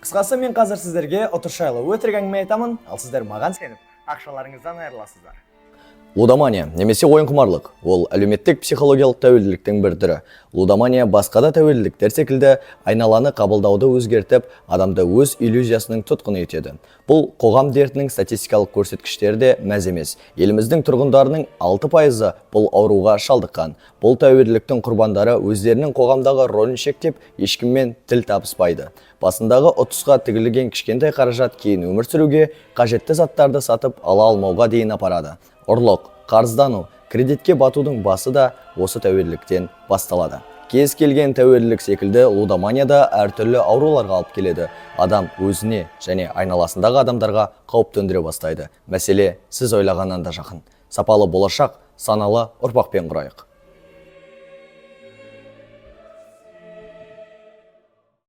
Қысқасы, мен қазір сіздерге ұтыс жайлы өтірік әңгіме айтамын, ал сіздер маған сеніп, ақшаларыңыздан айырыласыздар. Лудомания немесе ойынқұмарлық – ол әлеуметтік психологиялық тәуелділіктің бір түрі. Лудомания басқа да тәуелділіктер секілді айналаны қабылдауды өзгертіп, адамды өз иллюзиясының тұтқыны етеді. Бұл қоғам дертінің статистикалық көрсеткіштері де мәз емес. Еліміздің тұрғындарының 6%-ы бұл ауруға шалдыққан. Бұл тәуелділіктің құрбандары өздерінің қоғамдағы рөлін шектеп, ешкіммен тіл табыспайды. Басындағы ұтысқа тігілген кішкентай қаражат кейін өмір сүруге қажетті заттарды сатып ала алмауға дейін апарады. Ұрлық, қарыздану, кредитке батудың басы да осы тәуелділіктен басталады. Кез келген тәуелділік секілді лудомания да әртүрлі ауруларға алып келеді. Адам өзіне және айналасындағы адамдарға қауіп төндіре бастайды. Мәселе сіз ойлағаннан да жақын. Сапалы болашақ саналы ұрпақпен құрайық.